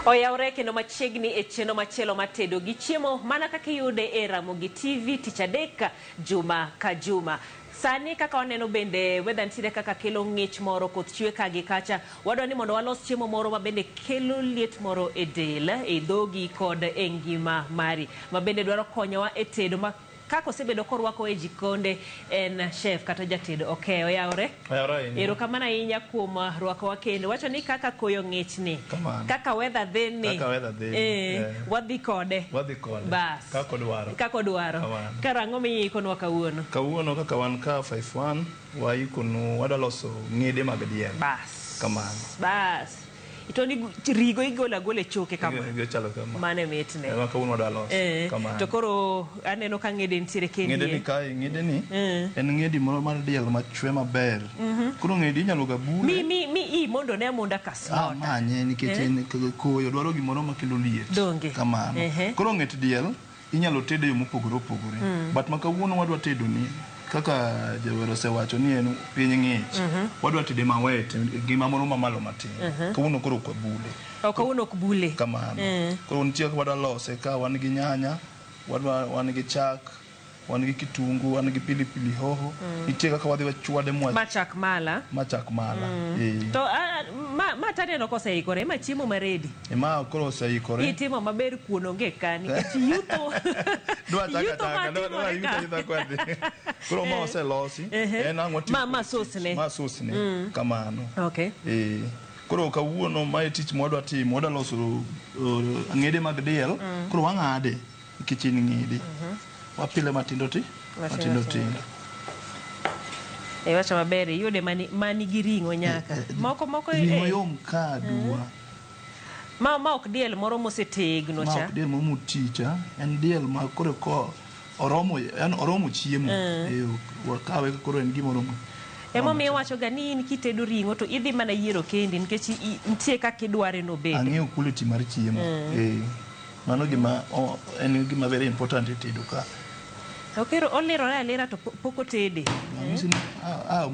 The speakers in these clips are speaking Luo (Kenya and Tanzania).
Oyawre kendo machiegni e chenro machielo mar tedo gi chiemo mana kaka iyude e Ramogi TV tich adek juma ka juma. Sani kaka waneno bende weather nitiere kaka kelo ng'ich moro, koth chwe ka gi kacha. Wadwa ni mondo walos chiemo moro ma bende kelo liet moro e del, e dhogi kod e ngima mari. Ma bende dwaro konyowa e tedo ma kaka osebedo korwako e jikonde en chef kata jatedo Okeyo. Oyawre? Oyawre ahinya. Erokamano ahinya kuom rwakowa kendo. Wacho ni kaka koyo ng'ich ni, Kamano. kaka weather dhi ni, Kaka weather dhi ni, eh, wadhi kode. Wadhi kode. Bas. Kaka odwaro. Kaka odwaro. Kamano. Kara ang'o miikonwa kawuono? Kawuono kaka wan ka 51 waikonu wadwa loso ng'ede mag diel. Bas. Kamano. Bas. To ni rigo igolo agola e choke kama. Rigo chalo kama. Mano e mitne. Ema kawuono wadwa loso. Kamano. To koro aneno ka ng'ede nitiere kendi. Ng'ede ni kae, ng'ede ni en ng'edi moro mar diel machwe maber. Koro ng'edi inyalo ga bule. Mi i mondo ne amonda ka Ah, slaughter. manye nikech en koyo dwaro gimoro makelo liet. Donge. Kamano. Koro ng'et diel inyalo tede e yo mopogore opogore. But ma kawuono wadwa tedo ni kaka jawer osewacho ni en piny ng'ich. Wadwa tede mawet, ngima moro mamalo matin. Kawuono koro ok wabule. Ok kawuono ok bule. Kamano. Koro nitie kaka wadwa lose ka wan gi nyanya, wadwa wan gi chak, wan gi kitungu, wan gi pilipili hoho. Nitie kaka wadhi wachwade mwa Ma chak mala. ma chak mala. To ma taneno koseikore, ma chiemo ma ready. Ma koro oseikore. Itimo maber kuon onge ka nikech yutho. Dwa chaka Yutho chaka, dwa dwa matimore yutho ka. yutho kwadhi. Koro ma oselosi, en ang' watiyo Ma- ma kod sauce tich. ne. Ma sauce ne. Kamano. Okay. Koro kawuono mae tich mwadwa timo, wadwa loso ng'ede mag diel. Koro wang'ade nikech en ng'ede. Wapile matindo ti, Matindo matindo tindo. Iwacho maber, iyude mani gi ring'o nyaka. Moko moko Ring'o yom ka aduwa. Ma ok diel moro mosetegno Ma cha. ok diel moro moti cha, en diel ma koro ko oromo, en oromo chiemo. Wakawe koro en gima oromo. Emomiyo iwacho ga ni in kitedo ring'o to idhi mana yiero kendi nikech nitie kaka idware nobed. Ang'eyo quality mar chiemo. Mano gima en gima very important e tedo ka. Okero olirore alira to pok otede. Anyisi ni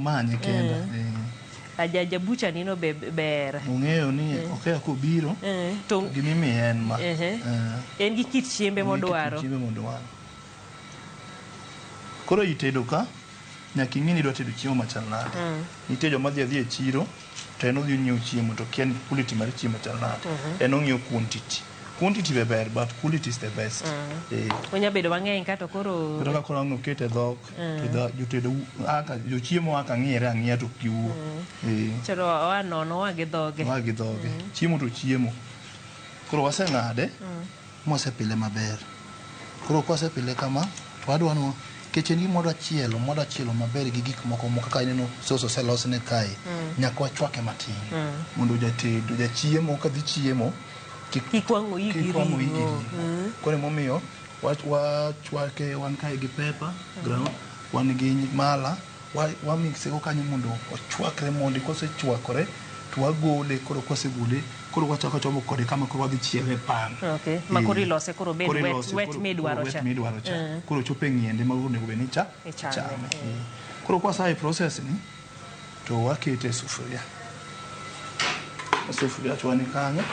manye kenda. Ajaja bucha nino be ber. Ong'eyo ni okeya kobiro, To gima imiye en ma. En gi kit chiembe En gi kit modwaro. chiembe modwaro. Koro itedo ka, nyaka ing'e ni idwa tedo chiemo machal nade. Nitie joma dhi adhiya e chiro, to en odhi onyiewo chiemo to okia ni quality mar chiemo chal nade. En ong'iyo quantity. Quantity be ber, but quality is the best. Onya bedo mang'eny ka to koro Kata ka koro ang' okete e dhok, to jotedo aka jochiemo aka ng'iyre ang'iya to ok giwuo. Chalo oa nono oa gi dhoge. Oa gi dhoge. Chiemo to chiemo. Koro waseng'ade, mwasepile maber. Koro kwasepile kama, to wadwa ni nikech en gima wadwa chielo, mwadwa chielo maber gi gik moko moko kaka ineno sauce oselosne kae, nyaka wachwake matin. Mondo jatedo, jachiemo kadhi chiemo, kik wang' oyi gi kik wang' oyi gi ring'o. ring'o. Koro emomiyo wachwake wan kae gi pepper, ground, wan gi mala, wa mixe go kanyo mondo ochwakre mondi kosechwakore to wagole koro kwasegole koro wachako chomo kode kama koro wadhi chiele e pan. Okay. Ma koro ilose koro obed Koro wet, ilose, wet midwaro koro wet cha. midwaro cha. Koro chopo e ng'iende ma onego bed ni cha Ichame, chame. Koro kwasa e process ni to wakete e sufuria. Sufuria chwa ni kanyo.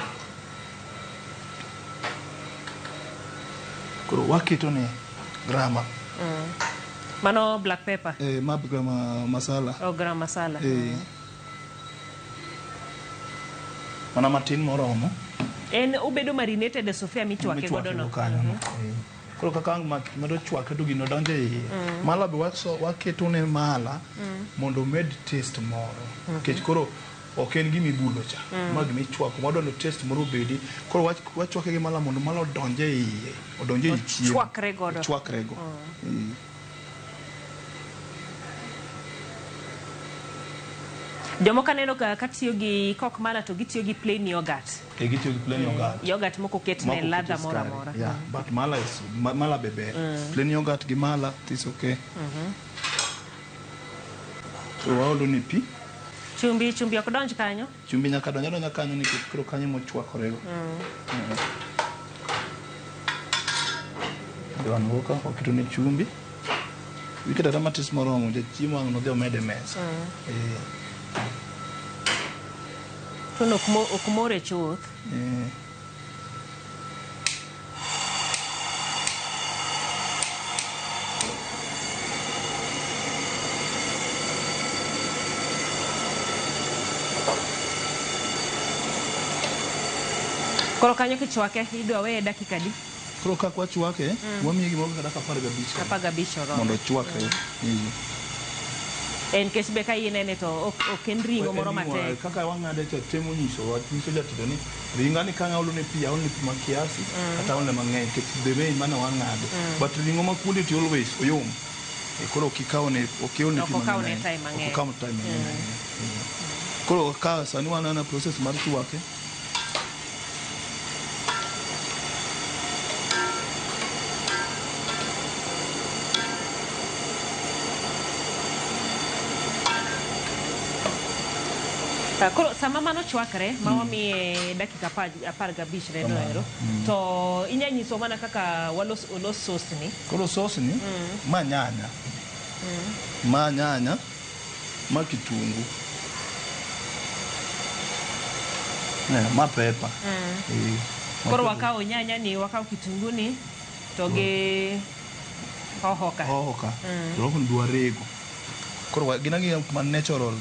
Koro waketo ne grama. Mano black pepper. Ma grama masala. O gram masala. Mana matin moromo. En obedo marinated e sufuria michwake Michwake godo no. go kanyo no. Koro kaka ang' medo chwake to gino donjo e iye. Mala be waketo ne mala mondo omed taste moro. Nikech koro ok en gima ibulo cha. Ma gima ichwako. Wadwa ni taste moro obedi. Koro wachwake gi mala mondo mala odonj e iye. Odonj ei chiemo. Ochwakre godo. Ochwakre go. Jomoko aneno ka tiyo gi kok mala to gitiyo gi plain yogurt. Gitiyo gi plain yogurt. Yogurt moko oket Moko ne oketie ladha moro sukari. amora. Yeah, but mala is mala be ber. Plain yogurt gi mala is okay. So waolo ni pi. Chumbi, chumbi ok donj kanyo. Chumbi nyaka donj adonja kanyo nikech koro kanyo mochwakorego. Wan go ka waketo ne chumbi. Iketo ata matis moromo, jachiemo ang' nodhi omed e mesa. Tuno ok more chuth. Koro kanyo kichwake idwa weye dakika adi? Koro kaka wachwake, wamiye gimoro kaka dakika 15 kama. 15 oromo. Mondo ochwakre. En nikech be ka inene to ok en ring'o moro matek. Kaka wang'ade cha temo nyiso wach nyiso jatedo ni ringa ni ka aolo ne pi aolo ne pi ma kiasi kata aolo ne mang'eny nikech the way mane wang'ade. But ring'o ma quality always oyom. Koro ok ikawne ok iol ne pi Ok okawne mang'eny. time mang'eny. Ok okaw time mang'eny. Koro ka sani waneno process mar chwake. Koro sama mano chwakre ma wamiye dakika 15 neno ero to inya nyiso mana kaka walos olos sauce ni. Koro sauce ni ma nyanya. Ma nyanya, ma kitungu. Ma pepper. Koro wakawo nyanya ni, wakawo kitungu ni to gi hoho ka. Hoho ka. To hoho ni dwa rego. Koro gin agina ma natural,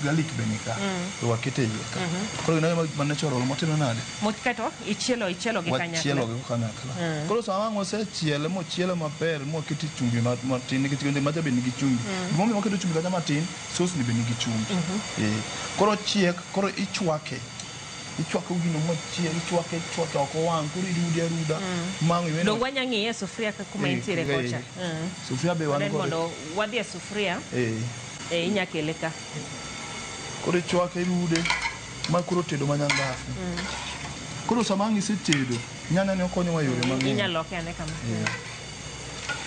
garlic be nika. To wakete iye ka. Koro gin agina ma natural motimo nade? Kaeto ichielo gi kanyakla. Wachielo gi kanyakla. Koro sama ang' wasechiele mochiele maber mokete chumbi matin nikech kendo macha be nigi chumbi. Gimomiyo waketo chumbi kacha matin, sauce ni be nigi chumbi. Koro ochiek, koro ichwake. Ichwako gino mochiek, ichwake, ichwake ok owang', koro irude aruda. Ma ang' iwene. Dong wanya ng'iye e sufuria ka kuma entiere kocha. Sufuria be wan Then kode. Mondo wadhi e sufuria. Inya kele ka. Koro ichwake irude ma koro tedo manyangafu. Koro sama ang' isetedo, nyanya ni okonyowa e yore mang'eny. Inya loke ane kama.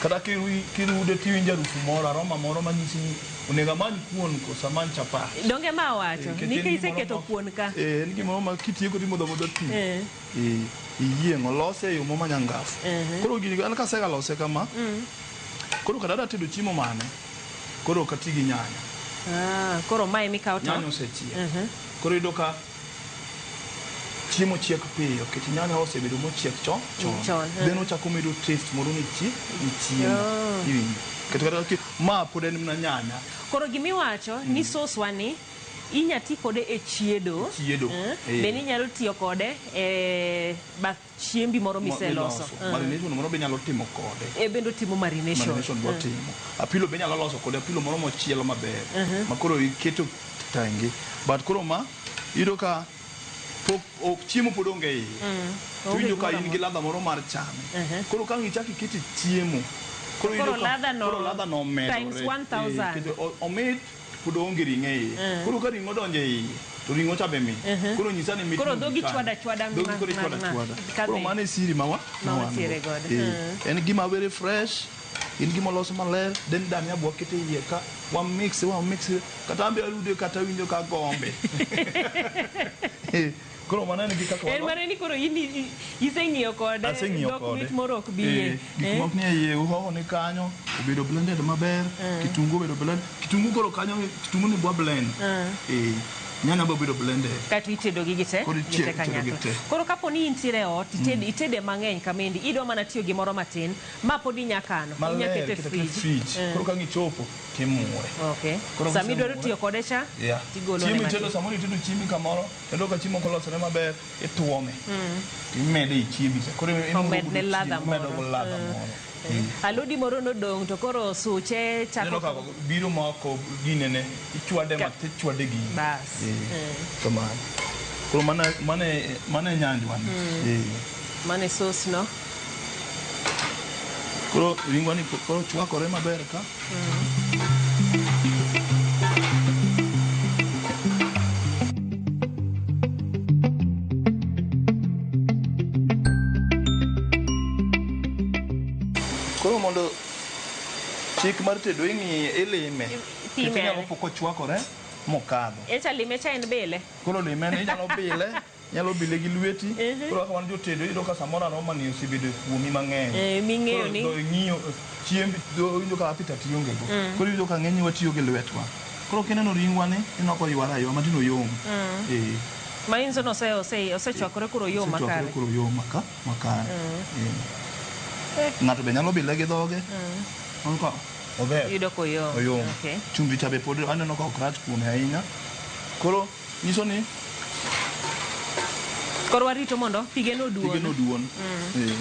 Kata kirude tiwinjo harufu moro, aroma moro manyisi ni onego amany kuon koso amany chapat. Donge ma owacho, ni ka iseketo kuon ka. En gimoro ma kitieko timodho amodha pi. Iyieng', olose e yo mo manyangafu. Koro gini an kasega lose kama, koro kata adwa tedo chiemo mane, koro ok ati gi nyanya. Koro mae mikawo to? Nyanya osechiek. Koro iyudo ka chiemo chiek piyo, nikech nyanya osebedo mochiek chon. Chon. Then ochako medo taste moro ne chiemo. Iwinjo? Kata kata ma pod en mana nyanya. Koro gimiwacho ni sauce wa ni inya ti kode e chiedo. Chiedo. Bende inyalo tiyo kode e bath chiembi moro miseloso. Marination moro be inyalo timo kode. Bende otimo marination. Marination bo timo. Apilo be inyalo loso kode, apilo moro mochielo maber. Ma koro iketo tenge. But koro ma iyudo ka pok chiemo pod onge iye. To iwinjo ka in gi ladha moro mar chame. Koro ka ang' ichako iketo chiemo, koro iyudo ka koro ladha no omedore. Times 1000. Omit pod onge ring'o e iye. Koro ka ring'o odonjo e iye, to ring'o cha be mit. Koro nyisa ni mit. Koro dhogi chwada chwada. Dhogi koro ichwada chwada. Koro mano e siri ma wantiere godo. En gima very fresh, en gima olos maler, then dania be wakete iye ka, wa mix, kata an be arude kata awinjo ka gombe. Koro mano en gi kaka En mana ni koro in iseng'iyo kode. Aseng'iyo kode. Mit moro ok bi iye. Gik moko ni e iye, hoho ni kanyo, obedo blended maber, kitungu obedo blended. Kitungu koro kanyo, kitungu ni bwa blend. Nyanya be obedo blended. Kaeto itedo gi gite, gite kanyakla. Koro kapo ni intiere e ot, itede mang'eny kamendi, idwa mana tiyo gimoro matin, ma pod inya kano, inya kete e fridge. Koro ka gichopo, timure. Okay. Sama idwaro tiyo kode cha, tigolo ne matin. Chiemo samoro itedo chiembi kamoro, kendo ka chiemo kolosore maber, ituome. Imede e chiembi cha. Koro omedne ladha moro. Alodi moro nodong' to koro suche chako. Neno ka biro moko ginene, ichwade matin, ichwade gini. Bas. Kamano. Koro mano e nyanjwa ni. Mano e sauce no. Koro ringwa ni koro chwakore maber ka. Koro mondo chik mar tedo ing'iye, ilime. Pime. Inyalo pok ochwakore mokadho. Echa lime cha en bile. Koro lime ni inyalo bile, inyalo bile gi lweti. Koro kaka wan jotedo iyudo ka samoro aroma ni osebedo kuomi mang'eny. Ming'eyo ni. Koro ing'iyo chiembi, iwinjo ka appetite ionge go. Koro iyudo ka ng'eny watiyo gi lwetwa. Koro kineno ringwa ni, ineno ka oyware aywa matin oyom. Manyiso ni osechwakore koro oyom makare. Osechwakore koro oyom makare. Ng'ato be nyalo bile gi dhoge. Ober. Iyudo ka oyom. Oyom. Chumbi cha be pod aneno ka ok rach kuome ahinya. Koro nyiso ni Koro warito mondo pigeno oduon. Pigeno oduon. Eh.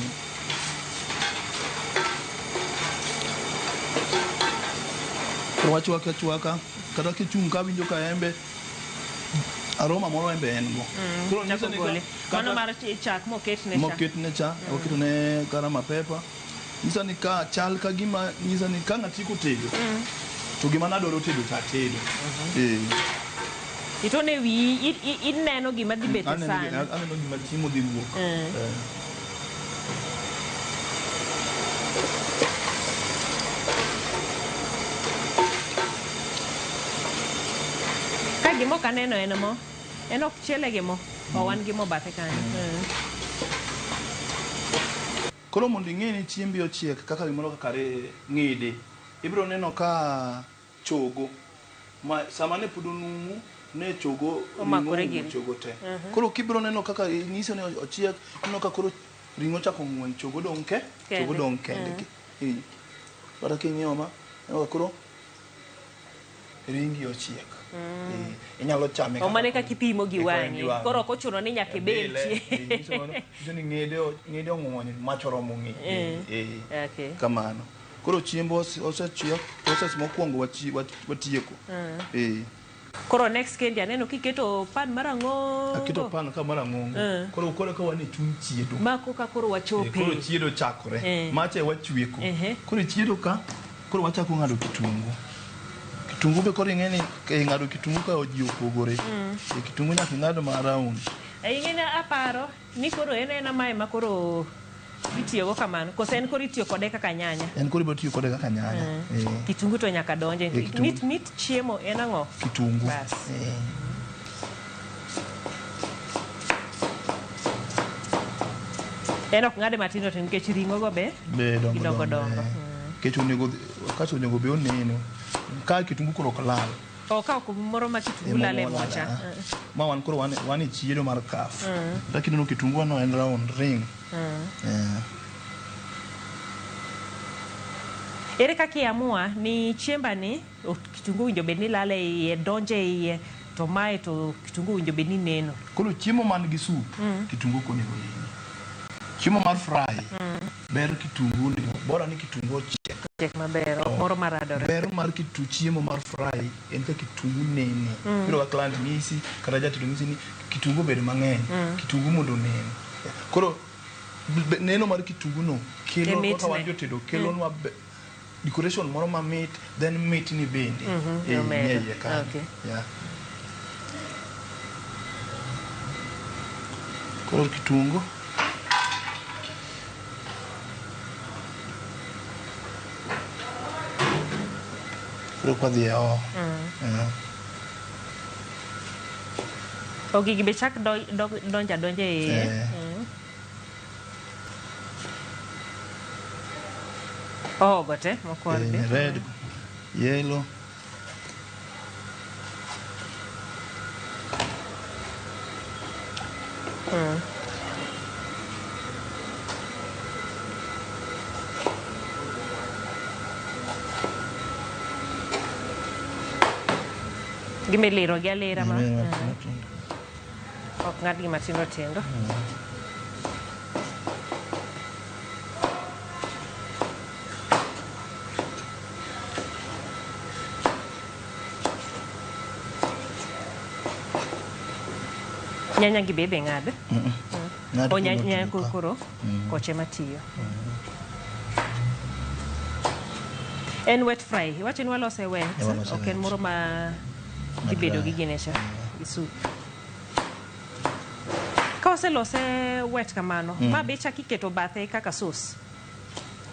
Koro wachwake achwaka kata kichung' ka winjo ka embe aroma moro embe en go. Koro nyiso Chako ni ka- gole. kata- Mano mar chak moketne cha. moketne cha oketne karama pepa nyisa ni ka chal ka gima nyisa ni ka ng'ati tedo to gima nadwaro tedo to atedo. Eh. Itone wiyi ineno gima dhi bet e san. Aneno gima chiemo dhi wuok. Eh. Ka gima ok aneno en mo. En ok chiele gi mo. O wan gi mo bathe kanyo. Koro mondo ing'e ni chiembi ochiek kaka gimoro kaka ng'ede, ibiro neno ka chogo ma sama ne pod onumu ne chogo Omakore ring'o oumo giri. chogo te. Koro kibiro neno kaka nyiso ni ochiek, ineno ka koro ring'o chako ng'wony, chogo dong' ke, chogo Kende. dong' kende. Eh. Kata king'iyo ma, ineno ka koro ringi ochiek. Eh, inyalo chame O mano e kaka ipimo gi Eh, koro en wang'i. gi wang'i. Koro ok ochuno ni nyaka ibed Bile, chie. eh, nyiso mano, nyiso ni ng'ede ng'ede ong'wony mach oromo ng'ede. Eh. Okay. Kamano. Koro chiemb osechiek, process mokwongo watieko. Eh. Koro next kendi aneno kiketo pan mar ang'ongo. Aketo pan ka mar ang'ongo. Koro ka wan e chuny chiedo. Ma koka koro wachope. Koro chiedo chakore. Macha e wachweko. Koro e chiedo ka, koro wachako ng'ado kitungu. Kitungu be koro ing'e ni e ng'ado kitungu ka ji opogore. E kitungu nyaka ing'ad ma round. Ing'e ni aparo ni koro en ena mae ma koro itiyogo kamano. Koso en koro itiyo kode kaka nyanya. En koro ibiro tiyo kode kaka nyanya. Eh. Kitungu to nyaka donje. Eh, kitungu. Mit chiemo en ang'o? Kitungu. Bas. Eh. En ok ng'ade matindo tindo nikech ring'o go be Be dongo gidongo dongo. dongo. Eh. Nikech onego kasto onego be oneno. Ka kitungu koro ok lal. O ka ok moro ma kitungu lal e mocha. Ma wan koro wan e chiedo mar kaf. Kata kineno kitungu no en round ring. Eh. Ere kaka iamua ni chiemba ni kitungu owinjo bed ni lal e iye, donjo e iye, to mae to kitungu owinjo bed ni neno. Koro chiemo man gi soup, kitungu ok onego neni. Chiemo mar fry, ber kitungu onego, bora ni kitungu ochiek. Ochiek maber, ok moro maradore. Ber mar kitu chiemo mar fry en ka kitungu nene. Iyudo ka client nyisi kata jatedo nyisi ni kitungu obed mang'eny, kitungu mondo onen. Koro neno mar kitungu no kelo E kaka wan mitne. jotedo kelonwa decoration moro mamit, then mitni bende. Eh, omedo. nie iye kanyo. Okay. Yeah. Koro kitungu koro kwadhi e o. Eh. O gigi be chak donjo adonja e iye. Eh. Ohogo te mokwar be. Eh, red, yellow. Gimiliro gi alira ma Eh, matindo tindo. ok ng'adgi matindo tindo. Nyanya gi be idhi ng'ad. Ng'ad O koro nyanya oting'o ka. koro koche matiyo. En wet fry. Iwacho ni walose wet. Eh, walose Ok en wet. moro ma Ma dhi bedo dry. gi gine cha. Gi soup. Ka oselose wet kamano, ma be ichako iketo bathe kaka sauce.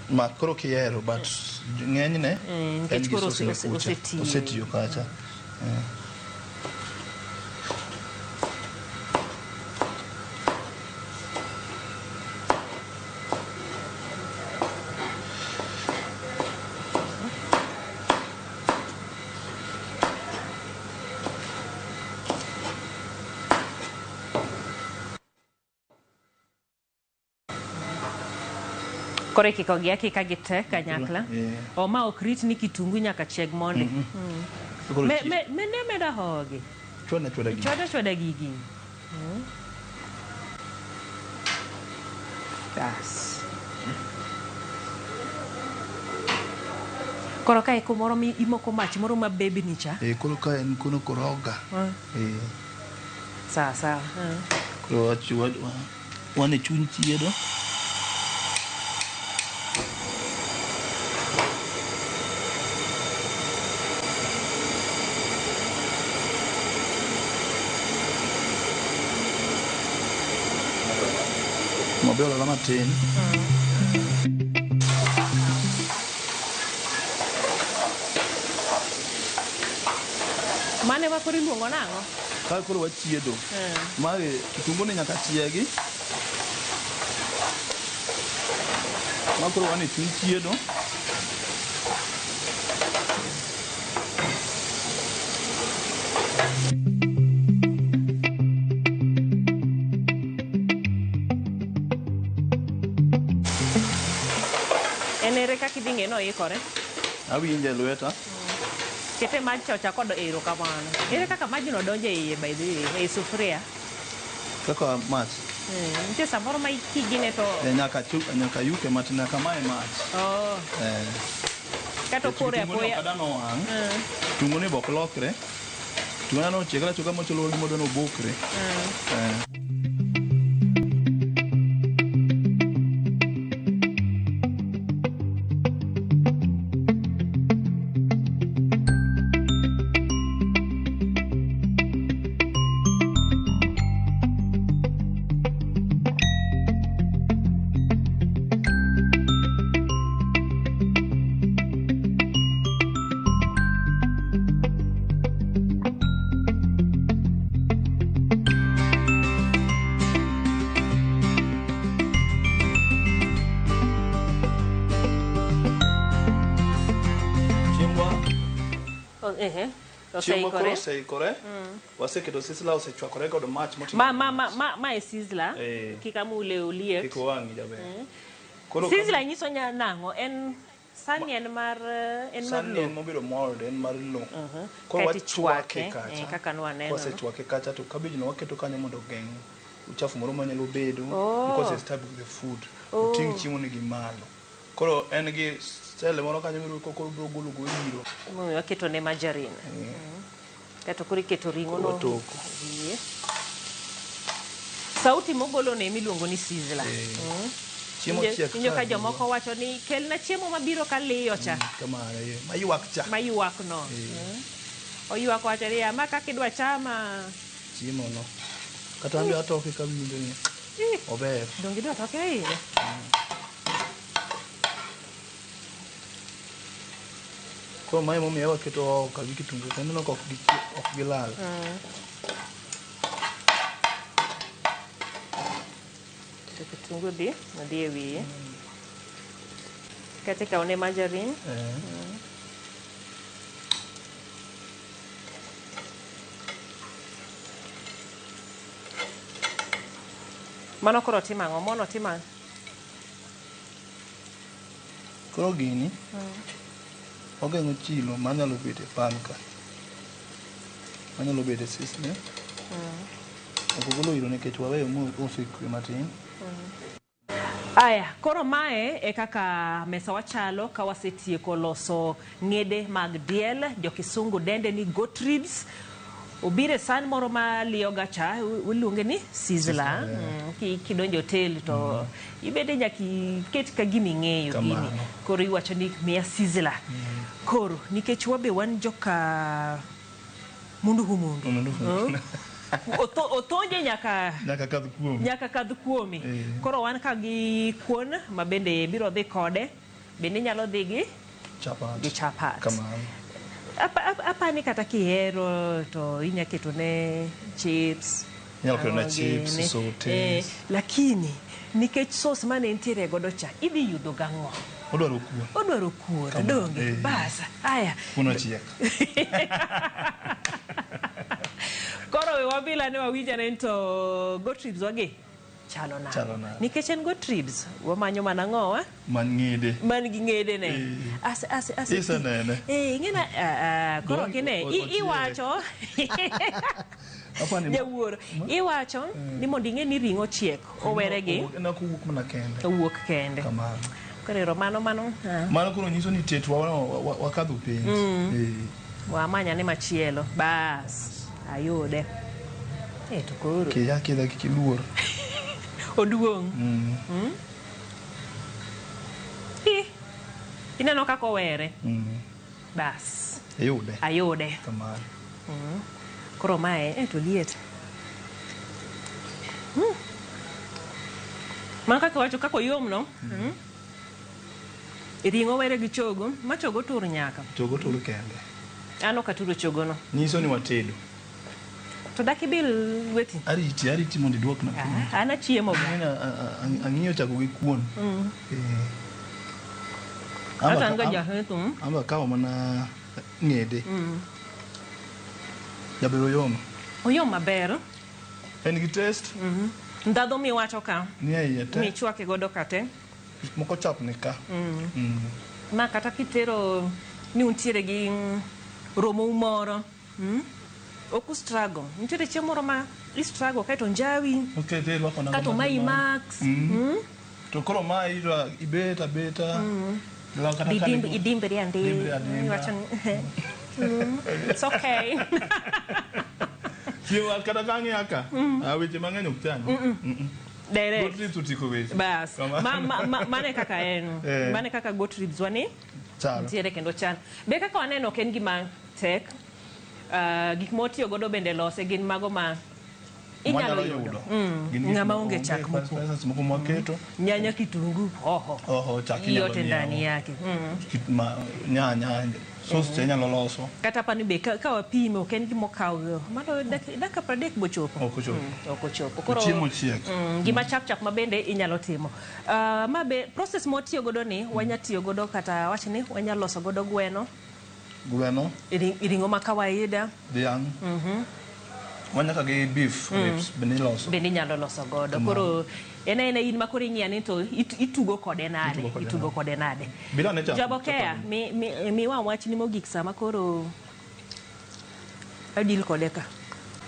Ma koro kihero but ng'enyne nikech en gi koro sauce ne kucha. osetiyo. Osetiyo kacha. Eh. Koro ikikogi akika gi te kanyakla. Yeah. O ma ok rit ni kitungu nyaka chieg mondi. Koro Mende meda hogi. chwada chwada gigi. Chwada chwada gigi. Bas. Koro kae kumoro mi imoko mach moro ma bebni cha. Eh, koro ka en kono koroga. Eh, Sawa sawa. Koro wan e chuny chiedo. Mo be olala matin. Mane ma koro iluongo nang'o? Ka koro wachiedo. Mae kitungu ni nyaka chiegi. Ma koro wan e chuny chiedo. En ere kaka idhi ng'e ni oikore? Awinje e lweta. Kete maj cha ochako ero kamano. Ere kaka majno donjo e iye by the way, ei sufuria? Kaka mach. Nitie samoro ma ikigine to E, nyaka yuke matin nyaka mae mach. Oh, kata opore Kitungu ni apoya. ok adwa nowang'. Kitungu ni be ok lokre. Kitungu ni ochiekre achieka mochalo gima odwa ni obokre. Chiembwa Oh, ehe. chiembwa koro Oseikore. oseikore. Waseketo sizzler osechwakore kod mach moting'o Ma e sizzler. Eh. Kik amule oliet. Kik owang'i jaber. Koro Sizzler nyiso nang'o? En sani en mar en mar sani en lo. mobedo mold, en mar lo. Koro Kaeto wachwake ichwake, kacha. kaka nwaneno no. Kwasechwake kacha to cabbage no waketo kanyo mondo ogeng' uchafu moro manyalo bedo Oh. because it's type of the food. Oting' chiemo ni gi malo. Koro en gi stele moro kanyo miruko koro biro golo go iro. Emomiyo waketo ne margarine. Kaeto koro iketo ring'o no. Watoko. Wiye. Sauti mogolo no emiluongo ni sizzler. Chiemo chiek Winjo ka ka jomoko wacho ni kelna chiemo mabiro ka liyo cha. Kamano, eh. Maywak cha. Maywak no. Oywak wacho ni ma kaka idwa chama. Chiemo no. Kata an be atoke kawinjo ni ober. Donge idwa toke ahinya? Koro mae emomiyo waketo hoho gi kitungu kendo ineno ka ok gilal. To kitungu dhi, odhi e wiye. Kaeto ikawo ne margarine. Mano koro timo ang'o? Mono timo ang'o? Koro gini ogeng'o chilo manyalo bet e pan ka. Manyalo bet e sisne. Ok ogolo iro nikech waweyo mosekwe matin. Aya, koro mae e kaka mesa wachalo ka wasetieko loso ng'ede mag diel, jokisungu dende ni goat ribs. Obiro e san moro ma liyoga cha, iluonge ni sizzler. Kidonjo e hotel to ibede nyaka iket ka gima ing'eyo gini. Kamano. Koro iwacho ni miya sizzler. Koro nikech wabe wan joka mundu humundu. Mundu humundu. Othonje nyaka Nyaka kadh kuomi. Nyaka kadh kuomi. Koro wan ka gi kuon ma bende biro dhi kode, bende inyalo dhi gi Chapat. Gi chapat. Kamano. Apani kata kihero to inya keto ne chips. Inyalo keto ne Ang'o chips, gini. sautés. Lakini nikech sauce mane nitiere godo cha, idhi yudo gang'o? Odwaro kuon. Odwaro kuon, Kamano. donge? Bas, aya. Kuon ochiek. Koro we wabila ne wawinj ane ni to goat ribs wagi chalo nade? Chalo nade? Nikech en goat ribs, wamanyo mana ng'owa? Man ng'ede. Man gi ng'ede ne. Ase Isenene. Ing'e na, koro Dwang' kine, ochiele. iwacho. Apani Jawuoro. Iwacho ni mondo ing'e ni ring'o chiek, owere gi En ok owuok mana kende. owuok kende. Kamano. Koro ero mano mano. Ah. Mano koro nyiso ni tetwa wakadho penj. Eh. Wamanya ne machielo. Bas. Ayude. Eh to koro. Keya kedha kik iluor. Oduong'. Ih. Ineno kaka owere. Bas. Iyude. Ayude. Kamano. Koro mae eh to liet. Mana kaka iwacho kaka oyom no. Ring'o were gi chogo, ma chogo tur nyaka. Chogo tur kende. An ok aturo chogo no. Nyiso ni watedo. To dak ibil lweti? Ariti, ariti mondo iduokna piny. Ah, an achiemo ga. Ang'eyo ang'iyo chako gi kuon. Eh. Hata an ga jahetho. Amba kawo mana ng'ede. Jaber oyom. Oyom maber. En gi taste. Ndhadhu miwacho ka. Ni e iye te. Michwake godo ka te. Gik moko chapni ka. Ma kata kitero ni untiere gi romou moro. Ok u struggle. Nitiere chiemo moro ma i struggle kaeto njawi. Okay, te irwako nanga Kato maber mayi mar- max. To koro ma ira ibet abeta. Law kata ka Idimb, nigo- idimbri andi. Idimbri adimba. Iwacho ni it's okay. Chiemo kata ka ang'iya ka. Ah, weche mang'eny ok chandi. Direct. Goat ribs otieko weche. Bas. Kamano. Ma, mane kaka en. Eh. Mane kaka goat ribs wani. Chalo. Nitiere kendo chal. Be kaka waneno ok en gima tek. Gik motiyo godo bende lose gin mago ma inyalo Mwanyalo yudo. yudo. Gin gik Ng'ama moko onge chak moko. Spices moko mwaketo. Nyanya, kitungu, hoho. Hoho, chak inyalo Yote ndani nyiewo. yake. Nyanya, sauce cha inyalo loso. Kata pani be ka wapime ok en gima okawo mano dakika 30 bochopo. Ok ochopo. Ok ochopo. Koro Chiemo chiek. Gima chap chap ma bende inyalo timo. Ma be process mwatiyo godo ni wanya tiyo godo kata wach ni wanya loso godo gweno. Gweno. Ring'o ma kawaida. Dhiang'. Wanyaka gi beef ribs bende iloso. Bende inyalo loso godo. Koro en aena in ma koro ing'iya ni to itugo kode nade. Itugo kode nade. Bila ne chako. Jabokea, miwa wach ni mogik sama koro adil kode ka.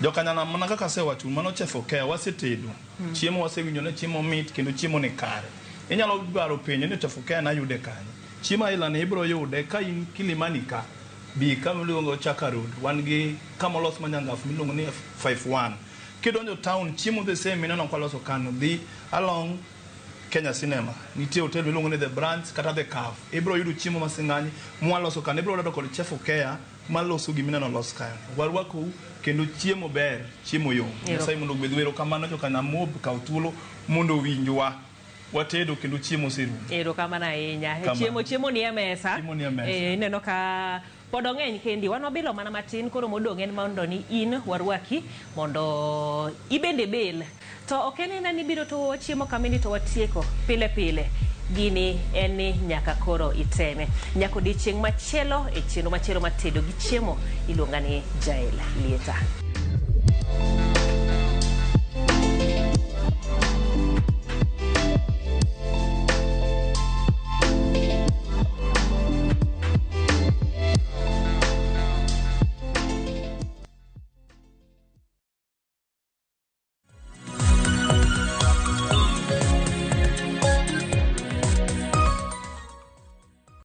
Jokanyana mana kaka asewacho mano Chef Okeya wasetedo. Chiemo wasewinjo ni chiemo mit kendo chiemo ni kare. Inyalo dwaro penjo ni Chef Okeya nayude kanye. Chiemo aila ni ibiro yude ka in Kilimani ka. Bi kama iluongo Chaka Road. Wan gi kama olos manyangafu miluongo ni 51. Kidonjo town chiemo the same mineno kwa loso kano. Dhi along Kenya Cinema. Nitie hotel miluongo ni The Branch kata The Caf. Ibiro yudo chiemo masing'any mwaloso kano. Ibiro yudo kod Chef Okeya maloso gimineno los kae. Warwakou kendo chiemo ber, chiemo yom. Nyasaye mondo ogwedhu. Erokamano jokanamob kaw thuolo mondo owinjwa. Watedo kendo chiemo oserumo. Erokamano ahinya. Kamano. Chiemo ni e mesa. Chiemo ni e mesa. Ineno ka pod ong'eny kendi. Wan wabilo mana matin koro modong' en mondo ni in warwaki mondo ibende bil. To ok en ena ni biro to wachiemo kamini to watieko pile pile. Gini en ni nyaka koro iteme. Nyaka odiechieng' machielo e chenro machielo matedo gi chiemo iluonga ni Jael Lieta.